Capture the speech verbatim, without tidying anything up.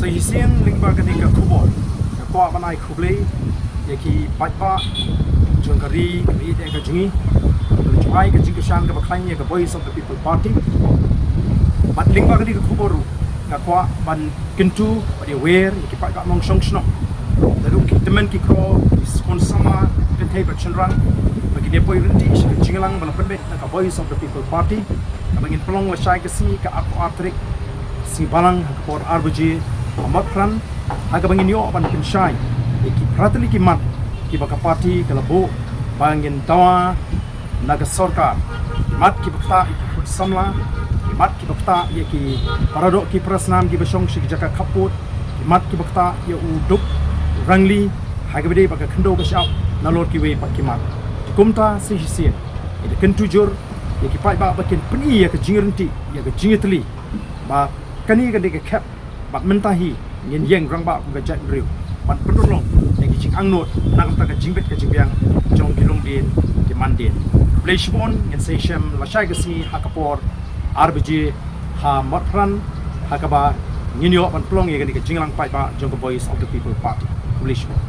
Te shisien lyngba kane ka khubor, nga kwah ban ai khublei ïa ki paidbah jong ka ri, ka ri ka jong ngi, ban jngai ka jingkyrshan kaba khlaiñ ïa ka Voice of the People Party. Bad lyngba kane ka khubor ruh, nga kwah ban kyntu bad ïawer ïa ki paidbah nongshong shnong, da ruh ki tymmen ki kro, ki khun samla, kynthei bad shynrang, ba kin ïa poi ryntih sha ka jingïalang ba la pynbeit na ka Voice of the People Party, kaba ngin pynlong lashai ka sngi ka arphew ar tarik, sngi Balang, ha ka por ar baje ha Motphran, ha kaba ngin ïoh ban pynshai ïa ki phra tylli ki mat kiba ka party ka la buh ba ngin dawa na ka sorkar. Ki mat kiba ktah ïa ki khun samla, ki mat kiba ktah ïa ki paradoh ki parasnam kiba shong sha ki jaka khappud, ki mat kiba ktah ïa u duk u rangli, ha kaba dei ba ka khyndew ka shyiap nalor kiwei pat ki mat. Kumta sa shisien, ngi da kyntu jur ïa ki paidbah ba kin pyni ïa ka jingryntih, ïa ka jingïatylli, ba kane ka dei ka khep, bad mynta hi ngin ïeng rangbah kum ka jaitbynriew ban pynurlong ïa ki jingangnud na ka bynta ka jingbit ka jingbiang jong ki longdien ki mandien. Khublei shibun, ngin sa ïashem lashai ka sngi ha ka por ar baje ha Motphran, ha kaba ngin ïoh ban pynlong ïa kane ka jingïalang paidbah jong ka Voice of the People Party. Khublei shibun.